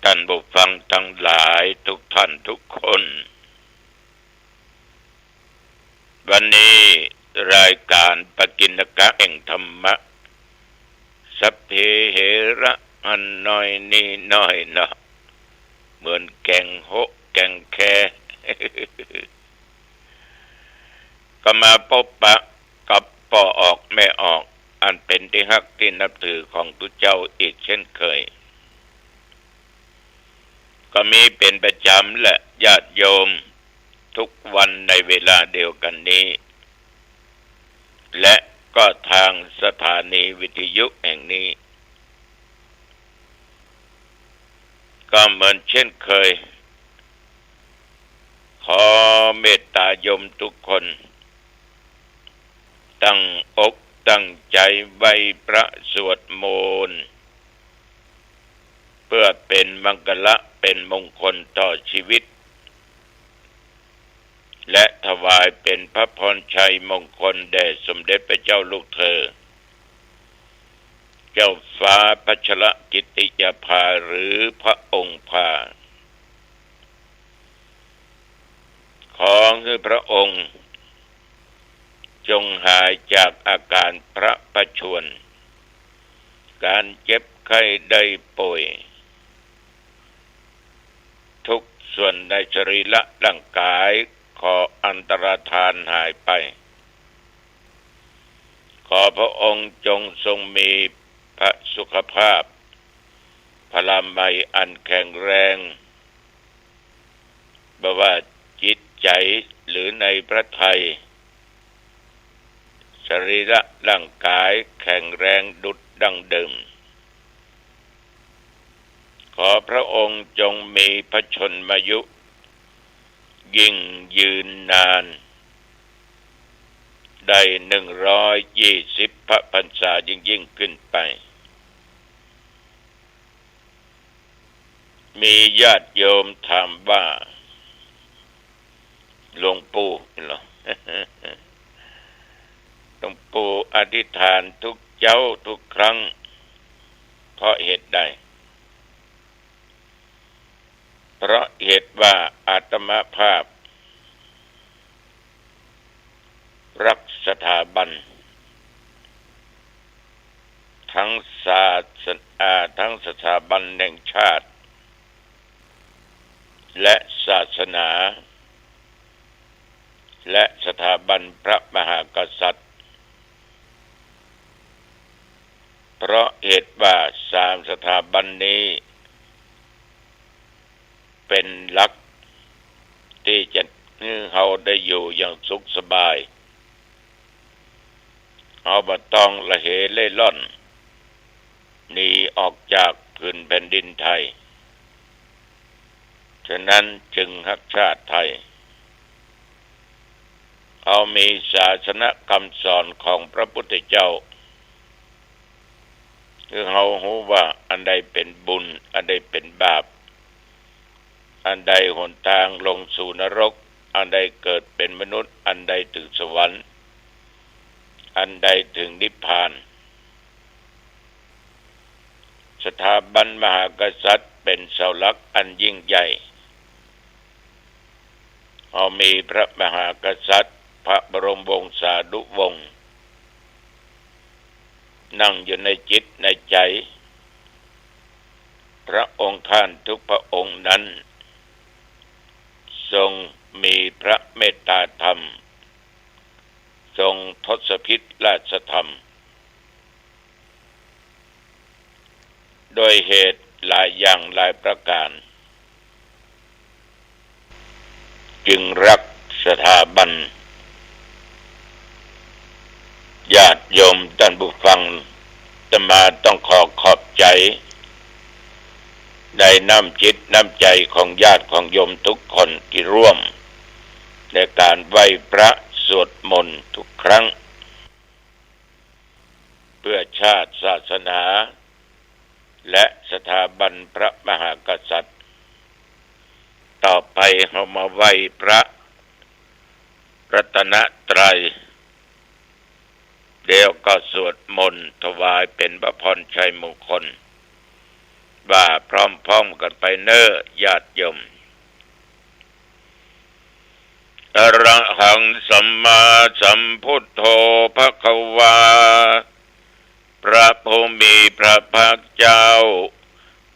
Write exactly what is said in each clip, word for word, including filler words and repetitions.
ท่านผู้ฟังทั้งหลายทุกท่านทุกคน วันนี้รายการปกิณกะแห่งธรรมะ สัพเพเหระ อันน้อยนี้น้อยเนาะ เหมือนแก่งโฮะแก่งแค ก็มาปบปะกับป้อออกแม่ออก อันเป๋นตี้ฮักตี้นับถือของตุ๊เจ้าอีกเช่นเคย ก็มีเป๋นประจ๋ำแหละญาติโยม ทุกวันในเวลาเดียวกั๋นนี้ และก็ทางสถานีวิทยุแห่งนี้ ก็เหมือนเช่นเคย ขอเมตตาโยมทุกคน ตั้งอกตั้งใจ๋ไหว้พระสวดมนต์ เปื้อเป๋นมังคละเป๋นมงคลต่อจีวิต และถวายเป๋นพระพรชัยมงคลแด่สมเด็จพระเจ้าลูกเธอ เจ้าฟ้าพัชรกิติยาภา หรือพระองค์ภา ขอหื้อพระองค์จงหายจากอาก๋านพระประชวร ก๋านเจ็บไข้ได้ป่วย ทุกส่วนในสรีระร่างก๋ายขออันตรธานหายไป ขอพระองค์จงทรงมีพระสุขภาพ พลามัยอันแข็งแรง บ่ว่าจิตใจ๋หรือในพระทัย สรีระร่างก๋ายแข็งแรงดุจดั้งเดิม ขอพระองค์จงมีพระชนมายุยิ่งยืนนาน ได้หนึ่งร้อยยี่สิบพระพรรษายิ่งๆ ขึ้นไป มีญาติโยมถามว่า หลวงปู่เหรอ หลวงปู่อธิษฐานทุกเจ๊าทุกครั้ง เพราะเหตุใด เพราะเหตุว่าอาตมาภาพ รักสถาบัน ทั้งศาส- อ่า ทั้งสถาบันแห่งชาติ และศาสนา และสถาบันพระมหากษัตริย์ เพราะเหตุว่าสามสถาบันนี้ เป๋นหลักตี้จะหื้อเฮาได้อยู่อย่างสุขสบาย เฮาบ่ต้องละเหเล่ร่อน หนีออกจากผืนแผ่นดินไทย ฉะนั้นจึงฮักชาติไทย เฮามีศาสนคำสอนของพระพุทธเจ้า หื้อเฮาฮู้ว่าอันใดเป๋นบุญ อันใดเป๋นบาป อันใดหนตางลงสู่นรก อันใดเกิดเป๋นมนุษย์ อันใดเถิงสวรรค์ อันใดเถิงนิพพาน สถาบันมหากษัตริย์เป๋นเสาหลักอันยิ่งใหญ่ เฮามีพระมหากษัตริย์ พระบรมวงศานุวงศ์ นั่งอยู่ในจิตในใจ๋ พระองค์ท่านทุกพระองค์นั้น ทรงมีพระเมตตาธรรม ทรงทศพิธราชธรรม โดยเหตุหลายอย่างหลายประก๋าน จึงรักสถาบัน ญาติโยมต้านผู้ฟัง อาตมาต้องขอขอบใจ๋ ในน้ำจิตน้ำใจ๋ของญาติของโยมทุกคนตี้ร่วมในก๋านไหว้พระสวดมนต์ทุกครั้ง เปื้อชาติศาสนา และสถาบันพระมหากษัตริย์ ต่อไปเฮามาไหว้พระรัตนตรัย แล้วก็สวดมนต์ถวายเป๋นพระพรชัยมงคล ว่าพร้อมๆ กันไปเน้อ ญาติโยม อะระหังสัมมาสัมพุทโธภะคะวา พระผู้มีพระภาคเจ้า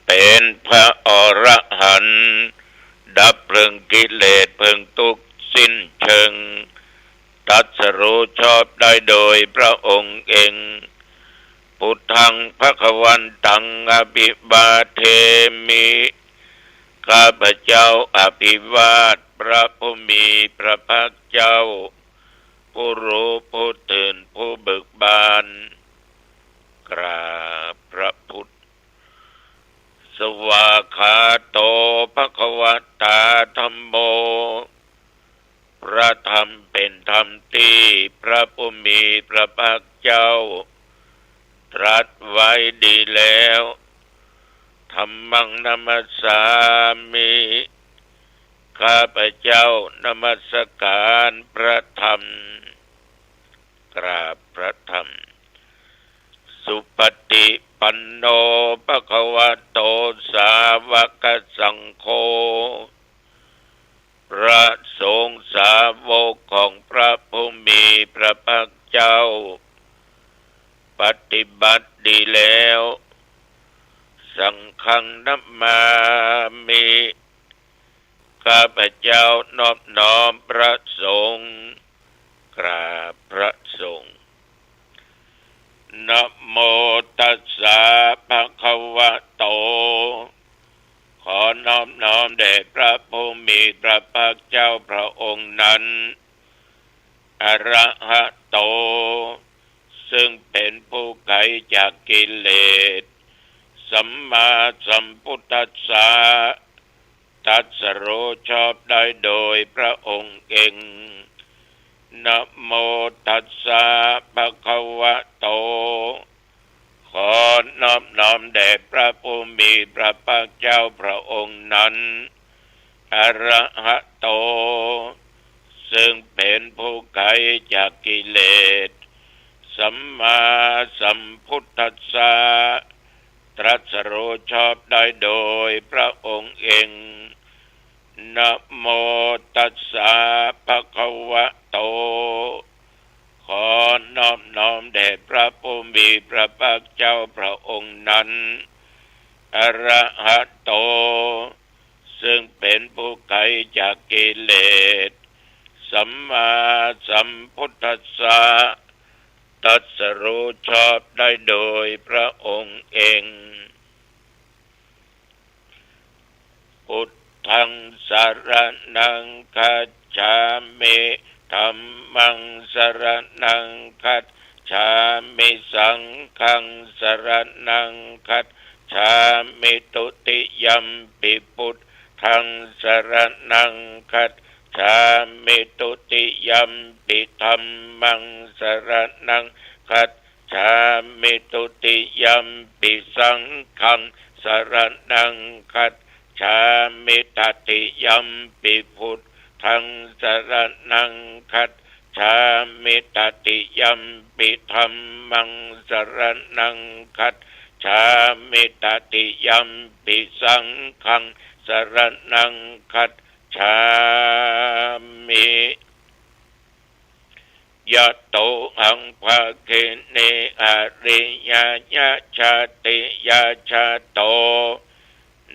เป๋นพระอรหันต์ ดับเพลิงกิเลสเพลิงทุกข์สิ้นเชิง ตรัสรู้ชอบได้โดยพระองค์เอง พุทธังภะคะวันตัง อะภิวาเทมิ ข้าพเจ้าอภิวาทพระผู้มีพระภาคเจ้า ผู้รู้ผู้ตื่นผู้เบิกบาน กราบพระพุทธ สวากขาโตภะคะวะตาธัมโม พระธรรมเป๋นธรรมตี้พระผู้มีพระภาคเจ้า ตรัสไว้ดีแล้ว ธัมมังนะมัสสามิ ข้าพเจ้านมัสการพระธรรม กราบพระธรรม สุปฏิปันโนภะคะวะโตสาวกสังโฆ พระสงฆ์สาวกของพระผู้มีพระภาคเจ้า ปฏิบัติดีแล้ว สังฆังนะมามิ ข้าพเจ้านอบน้อมพระสงฆ์ กราบพระสงฆ์ นะโมตัสสะภะคะวะโต ขอนอบน้อมแด่พระผู้มีพระภาคเจ้าพระองค์นั้น อะระหะโต ซึ่งเป๋นผู้ไกลจากกิเลส สัมมาสัมพุทธัสสะ ตรัสรู้ชอบได้โดยพระองค์เอง นะโมตัสสะภะคะวะโต ขอนอบน้อมแด่พระผู้มีพระภาคเจ้าพระองค์นั้น อะระหะโต ซึ่งเป๋นผู้ไกลจากกิเลส สัมมาสัมพุทธัสสะ ตรัสรู้ชอบได้โดยพระองค์เอง นะโมตัสสะภะคะวะโต ขอนอบน้อมแด่พระผู้มีพระภาคเจ้าพระองค์นั้น อะระหะโต ซึ่งเป๋นผู้ไกลจากกิเลส สัมมาสัมพุทธัสสะ ตรัสรู้ชอบได้โดยพระองค์เอง พุทธังสรณังคัจฉามิ ธัมมังสรณังคัจฉามิ สังฆังสรณังคัจฉามิ ทุติยัมปิพุทธังสรณังคัจฉามิ ทุติยัมปิธัมมังสรณังคัจฉามิ ทุติยัมปิสังฆังสรณังคัจฉามิ ตติยัมปิพุทธังสรณังคัจฉามิ ตติยัมปิธัมมังสรณังคัจฉามิ ตติยัมปิสังฆังสรณังคัจฉามิ ยะโตหังภะคะเน อะริยะยะชาติยะชาโต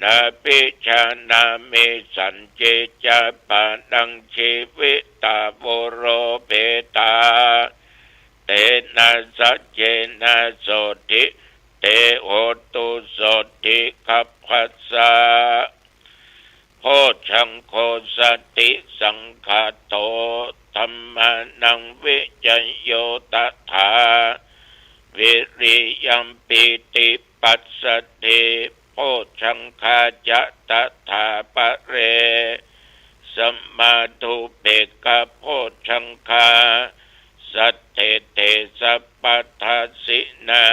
นะภิจานามิ สัญญิจจะปะนัง จีวิตาวุโรเปตา เตนะสัจเจนะ โสตถิ เต โหตุ โสตถิคัพพะสสะ โพชฌังโฆ สติสังคาโต ธัมมานัง วิจโย ตถา วิริยัม ปีติ ปัสสะธิ โพชฌังคา จะ ตถาปะเร สะมาธุปเปกขะโพชฌังคา สัตถิติ สัพพะทัสสินา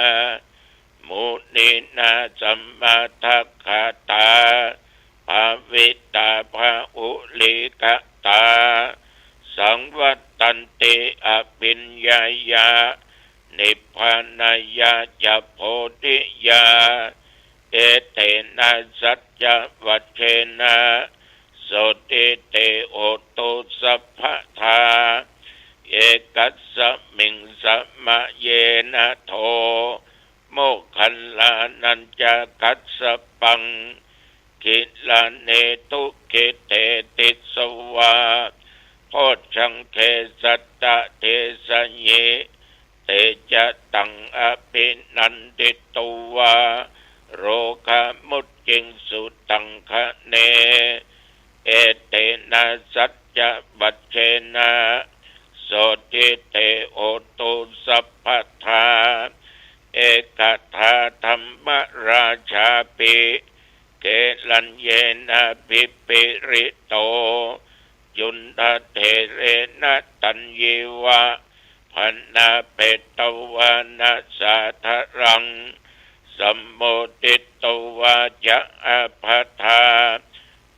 มุนีนา สะมาทักขาตา ภาวิตา ภาหุลีกตา สังวัตตันติ อภิญญายะ นิพพานายะ จะ โพธิยา เอเต na saccavajjena sotthi te hotu sabbadā. Ekasmiṃ samaye nātho moggallānañca kassapaṃ gilāne dukkhite disvā bojjhaṅge satta desayi. Te ca taṃ abhinanditvā rogā mucciṃsu taṅkhaṇe. Etena saccavajjena sotthi te hotu sabbadā. Ekadā dhammarājāpi gelaññenābhipīḷito cundattherena taññeva bhaṇāpetvāna sādaraṃ sammoditvā ca ābādhā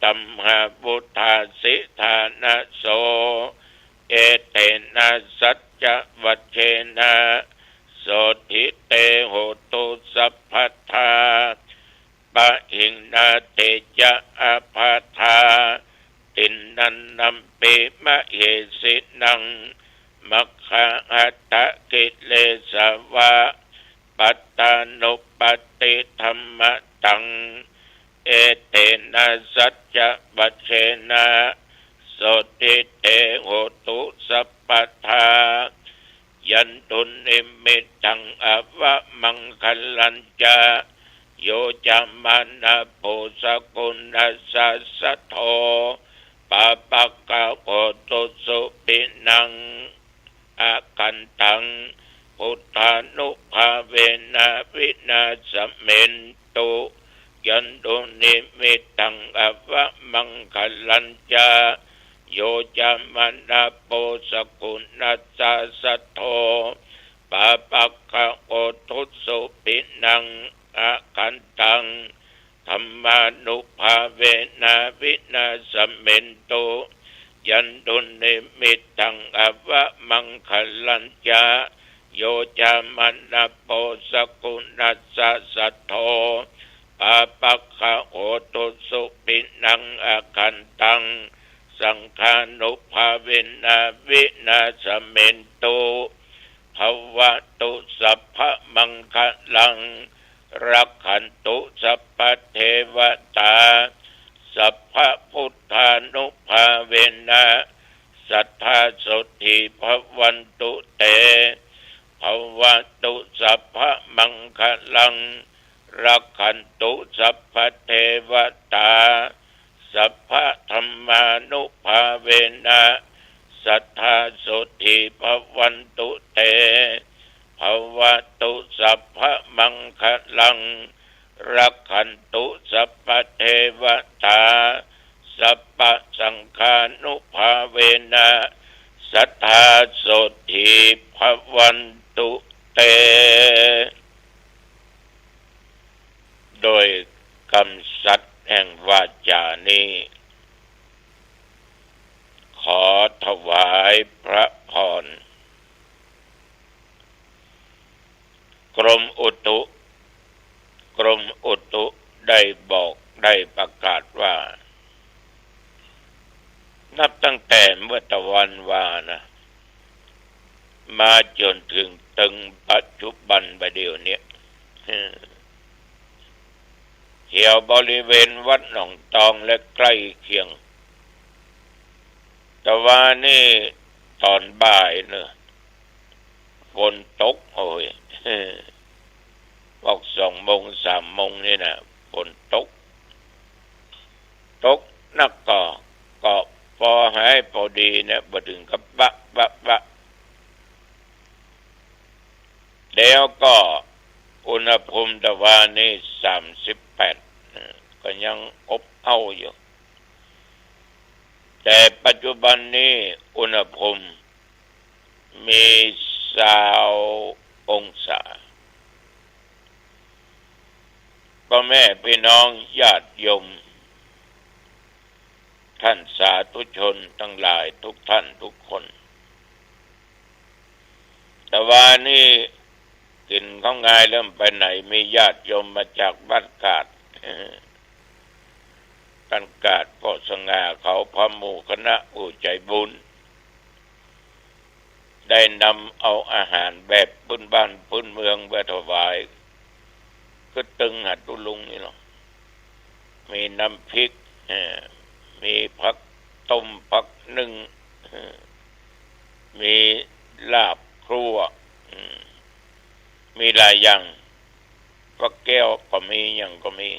tamhā vuṭṭhāsi ṭhānaso. Etena saccavajjena sotthi te hotu sabbadā. Pahīnā te ca ābādhā tiṇṇannampi mahesinaṃ maggāhatthakilesavattattānuppattidhammataṃ. Etena saccavajjena sotthi te hotu sabbadā. Yandunnimittaṃ avamaṅgalañca yo cāmanāpo sakuṇassa saddo pāpaggaho dussupinaṃ akantaṃ buddhānubhāvena vināsamentu. Yandunnimittaṃ avamaṅgalañca yo cāmanāpo sakuṇassa saddo pāpaggaho dussupinaṃ akantaṃ dhammānubhāvena vināsamentu. Yandunnimittaṃ avamaṅgalañca yo cāmanāpo sakuṇassa saddo pāpaggaho dussupinaṃ akantaṃ saṅghānubhāvena vināsamentu. Bhavatu sabbamaṅgalaṃ rakkhantu sabbadevatā sabbabuddhānubhāvena sadā sotthī bhavantu te. Bhavatu sabbamaṅgalaṃ rakkhantu sabbadevatā sabbadhammānubhāvena sadā sotthī bhavantu te. Bhavatu sabbamaṅgalaṃ rakkhantu sabbadevatā sabbasaṅghānubhāvena sadā sotthī bhavantu te. โดยกำสัตย์แห่งวาจานี้ ขอถวายพระพร กรมอุตุ กรมอุตุได้บอก ได้ประกาศว่า นับตั้งแต่เมื่อตะวันวานะ มาจ๋นเถิง เถิงปัจจุบันบ่าเดี่ยวเนี้ย แถวบริเวณวัดหนองตองและใกล้เคียง ตะวานี้ต๋อนบ่ายเนอะ ฝนตก โอ้ย บอกสองโมงสามโมงนี่นะ ฝนตก ตกนักก็ ก็ปอหายปอดีเนี่ย บ่เถิงกับบะ บะ บะ แล้วก็อุณหภูมิตะวานี้สามสิบแปด นะ ก็ยังอบอ้าวอยู่ แต่ปัจจุบันนี้อุณหภูมิมีซาวองศา ป้อแม่ปี้น้องญาติโยม ท่านสาธุชนตังหลายทุกท่านทุกคน ตะวานี้กิ๋นข้าวงายเริ่มไปไหน มีญาติโยมมาจากบ้านกาด ต้านกาดป้อสง่าเขา พร้อมหมู่คณะผู้ใจ๋บุญ ได้นำเอาอาหารแบบปื้นบ้านปื้นเมืองไปถวาย คือตึงหัตถุลุงนี่ลอ มีน้ำพริก เอ่อ มีผักต้มผักนึ่ง เอ่อ มีลาบคั่ว อืม มีหลายอย่าง ผักแก้วก็มี หยังก็มี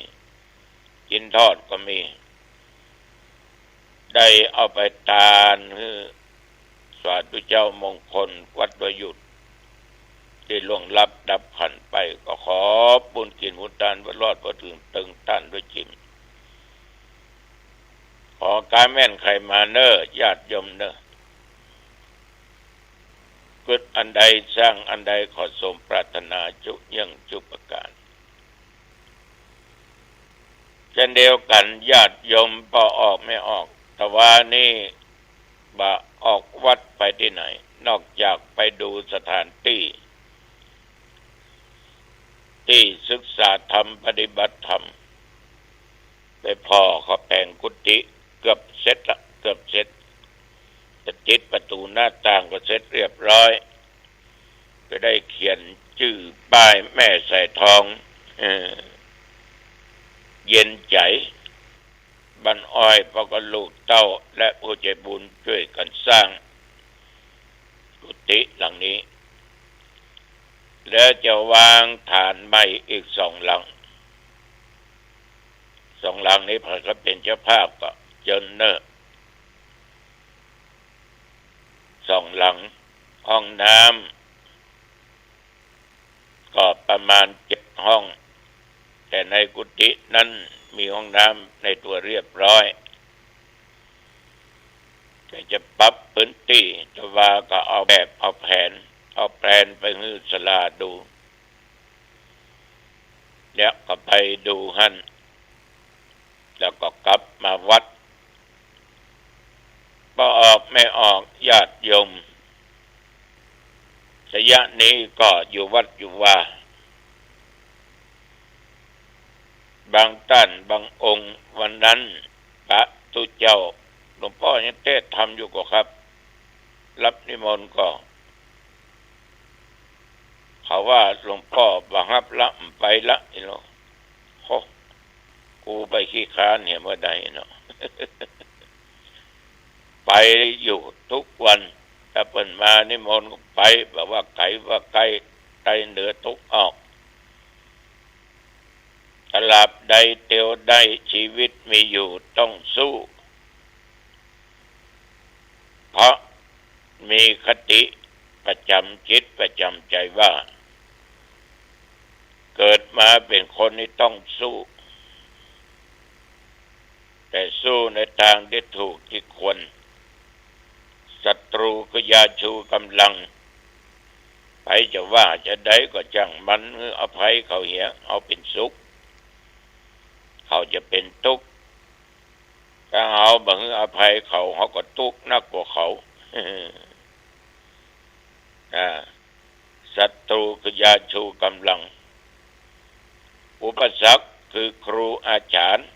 จิ๊นทอดก็มี ได้เอาไปตานหื้อสาธุเจ้ามงคลวัดดอยหยุด ตี้ล่วงลับดับขันธ์ไป ก็ขอบุญกิ๋นบุญตาน บ่รอดบ่เถิง เติงต้านด้วยจิ๋ม ขอก๋าแม่นใค่มาเน่อ ญาติโยมเน่อ กึ๊ดอันใด สร้างอันใด ขอสมปรารถนาจุเยื่องจุประก๋าน เช่นเดียวกั๋น ญาติโยมป้อออกแม่ออก ตะวานี้บ่าออกวัดไปตี้ไหน นอกจากไปดูสถานตี้ ตี้ศึกษาธรรม ปฏิบัติธรรม ไปผ่อเขาแป๋งกุฏิเกือบเสร็จละ เกือบเสร็จ จะติดประตู๋หน้าต่างก็เสร็จเรียบร้อย ก็ได้เขียนจื้อป้ายแม่สายทอง เอ่อ เย็นใจ๋ บ้านอ้อยป้อก็ลูกเต้าและผู้ใจ๋บุญจ้วยกั๋นสร้างกุฏิหลังนี้ แล้วจะวางฐานใหม่อีกสองหลัง สองหลังนี้ใผก็เป๋นเจ้าภาพก็เจิญเน่อ สองหลัง ห้องน้ำก็ประมาณเจ็ดห้อง แต่ในกุฏินั้นมีห้องน้ำในตั๋วเรียบร้อย แต่จะปรับพื้นตี้ ตะวาก็เอาแบบเอาแผน เอาแปลนไปหื้อศาลาดู แล้วก็ไปดูหั้น แล้วก็กลับมาวัด ป้อออกแม่ออก ญาติโยม ระยะนี้ก็อยู่วัดอยู่วา บางต้านบางองค์ วันนั้นพระตุ๊เจ้า หลวงป้อยังเตศน์ธรรมอยู่ก่อครับ ฮับนิมนต์ก่อ เขาว่าหลวงป้อบ่ฮับละ บ่ไปละ อี้เนาะ โฮ กูไปขี้คร้านเหียเมื่อใดเนาะ ไปอยู่ทุกวัน ถ้าเปิ้นมานิมนต์ก็ไป บ่ว่าไก๋ว่าใก้ ใต้เหนือตะวันออก ตราบใดเตียวได้ชีวิตมีอยู่ต้องสู้ เพราะมีคติประจ๋ำจิตประจ๋ำใจ๋ว่า เกิดมาเป๋นคนนี่ต้องสู้ แต่สู้ในตางตี้ถูกตี้ควร ศัตรูคือยาชูก๋ำลัง ใผจะว่าจะใดก็จ้างมัน หื้ออภัยเขาเหีย เฮาเป๋นสุข เขาจะเป๋นตุ๊กข์ ถ้าเฮาบ่หื้ออภัยเขา เฮาก็ตุ๊กข์นักกว่าเขา อ่า ศัตรูคือยาชูก๋ำลัง อุปสรรคคือครูอาจ๋ารย์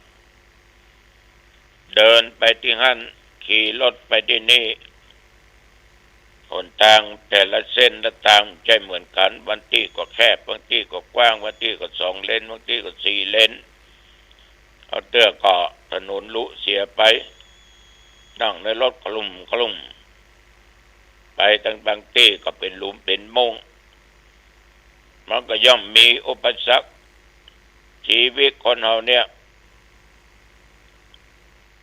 เดินไปตี้หั้น ขี่รถไปตี้นี่ หนตางแต่ละเส้นละตางบ่ใจ้เหมือนกั๋น บางตี้ก็แคบ บางตี้ก็กว้าง บางตี้ก็สองเลน บางตี้ก็สี่เลน เอาเตื้อก็ถนนลุเสียไป นั่งในรถคลุ่มคลุ่มไป ตึงบางตี้ก็เป๋นหลุมเป๋นโม่ง มันก็ย่อมมีอุปสรรค ชีวิตคนเฮาเนี่ย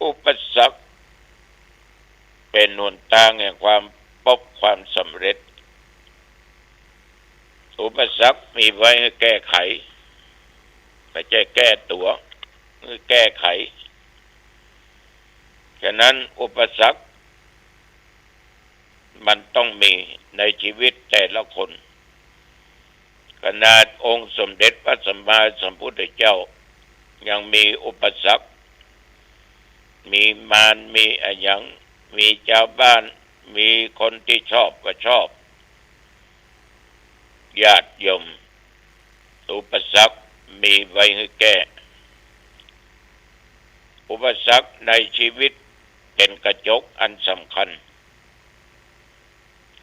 อุปสรรคเป๋นหนตางแห่งความปบความสำเร็จ อุปสรรคมีไว้หื้อแก้ไข บ่ใจ้แก้ตั๋ว หื้อแก้ไข ฉะนั้นอุปสรรคมันต้องมีในชีวิตแต่ละคน ขนาดองค์สมเด็จพระสัมมาสัมพุทธเจ้ายังมีอุปสรรค มีมาร มีอะหยัง มีจาวบ้าน มีคนตี้ชอบบ่ชอบ ญาติโยม อุปสรรคมีไว้หื้อแก้ อุปสรรคในชีวิตเป๋นกระจกอันสำคัญ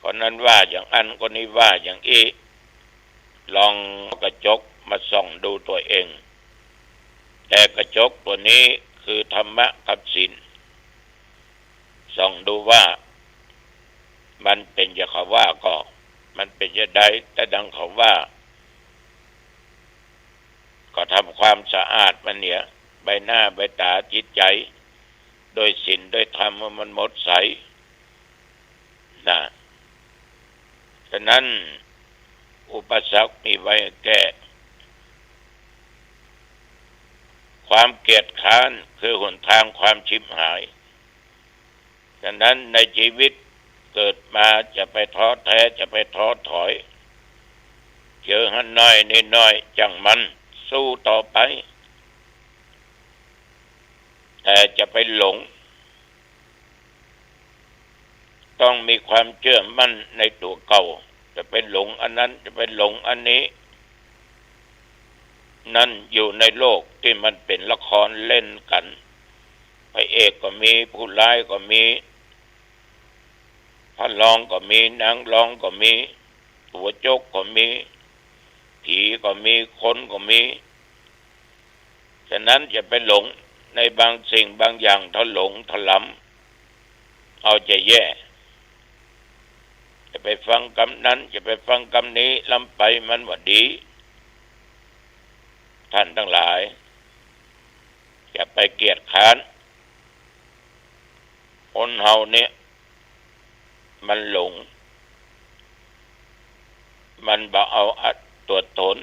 คนนั้นว่าอย่างอั้น คนนี้ว่าอย่างอี้ ลองเอากระจกมาส่องดูตั๋วเอง แต่กระจกตั๋วนี้คือธรรมะกับศีล ส่องดูว่ามันเป๋นอย่างเขาว่าก่อ มันเป๋นจาใด แต่ดังเขาว่า ก็ทำความสะอาดมาเหีย ใบหน้าใบต๋าจิตใจ๋ โดยศีลโดยธรรมให้มันหมดใส นะ ฉะนั้นอุปสรรคมีไว้แก้ ความเกียจคร้านคือหนทางความฉิบหาย ฉะนั้นในชีวิตเกิดมาจะไปท้อแท้ จะไปท้อถอย เจอหั้นน้อยนี่น้อย จ้างมัน สู้ต่อไป แต่จะไปหลง ต้องมีความเจื้อมั่นในตั๋วเก่า จะไปหลงอันนั้น จะไปหลงอันนี้ นั้นอยู่ในโลกตี้มันเป๋นละครเล่นกั๋น พระเอกก็มี ผู้ร้ายก็มี พระรองก็มี นางรองก็มี ตั๋วโจ๊กก็มี ผีก็มี คนก็มี ฉะนั้นอย่าไปหลงในบางสิ่งบางอย่าง ถ้าหลงถลำ เอาจะแย่ จะไปฟังกำนั้น จะไปฟังกำนี้ ล้ำไปมันบ่ดี ท่านตังหลาย อย่าไปเกียจคร้าน คนเฮาเนี่ย มันหลง มันบ่เอาอัตตัวต๋น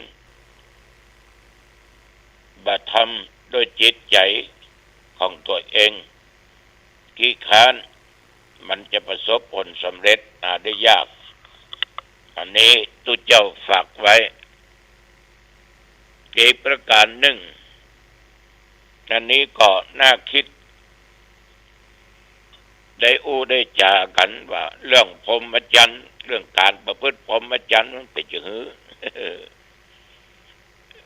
บ่ทำด้วยจิตใจ๋ของตั๋วเอง ขี้คร้าน มันจะประสบผลสำเร็จหาได้ยาก อันนี้ตุ๊เจ้าฝากไว้ อีกประก๋านนึ่ง อันนี้ก็น่าคิด ได้อู้ได้จ๋ากั๋นว่าเรื่องพรหมจรรย์ เรื่องก๋านประพฤติพรหมจรรย์มันเป๋นจะหื้อ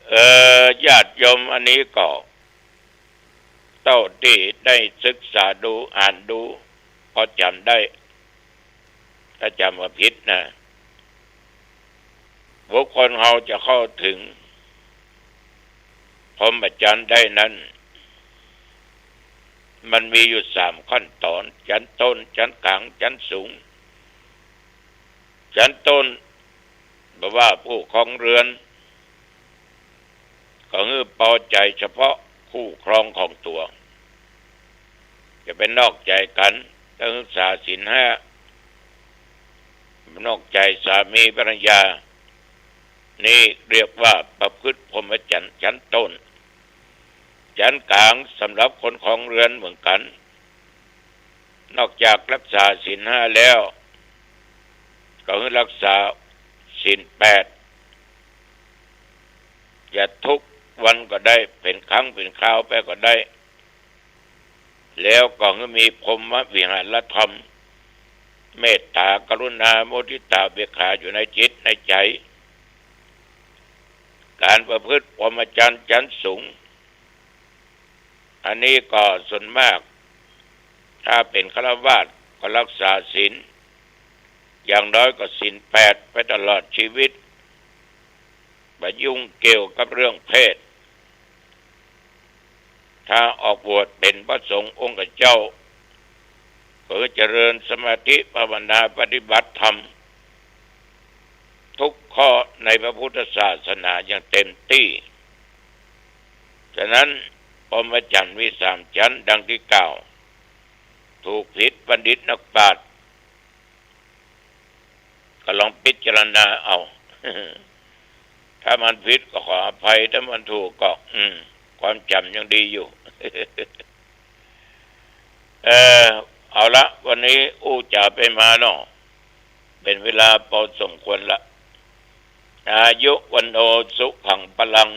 เอ่อ ญาติโยมอันนี้ก็ เต้าตี้ได้ศึกษาดู อ่านดู พอจ๋ำได้ ถ้าจ๋ำบ่ผิดนะ บุคคลเฮาจะเข้าถึงพรหมจรรย์ได้นั้น มันมีอยู่สามขั้นต๋อน จั๊นต้น จั๊นก๋าง จั๊นสูง จั๊นต้น บ่ว่าผู้ครองเรือน ก็หื้อปอใจ๋เฉพาะคู่ครองของตั๋ว จะไปนอกใจ๋กั๋น ต้องรักษาศีลห้า นอกใจ๋สามีภรรยา นี่เรียกว่าประพฤติพรหมจรรย์จั๊นต้น จั๊นก๋างสำหรับคนครองเรือนเหมือนกั๋น นอกจากรักษาศีลห้าแล้ว ก็หื้อรักษาศีลแปด จะทุกวันก็ได้ เป๋นครั้งเป๋นคราวไปก็ได้ แล้วก็หื้อมีพรหมวิหารธรรม เมตต๋า กรุณา มุทิตา อุเบกขา อยู่ในจิตในใจ๋ ก๋านประพฤติพรหมจรรย์จั๊นสูง อันนี้ก็ส่วนมาก ถ้าเป๋นฆราวาสก็รักษาศีล อย่างน้อยก็ศีลแปดไปตลอดชีวิต บ่ยุ่งเกี่ยวกับเรื่องเพศ ถ้าออกบวชเป๋นพระสงฆ์องค์เจ้า ก็เจริญสมาธิภาวนาปฏิบัติธรรม ทุกข้อในพระพุทธศาสนาอย่างเต็มตี้ ฉะนั้นพรหมจรรย์มีสามจั๊นดังตี้กล่าว ถูกผิดบัณฑิตนักปราชญ์ ก็ลองพิจารณาเอา ถ้ามันผิดก็ขออภัย ถ้ามันถูกก็ อืม ความจ๋ำยังดีอยู่ เออ เอาละ วันนี้อู้จ๋าไปมาเนาะ เป๋นเวลาพอสมควรละ อายุ วัณโณ สุขัง พลัง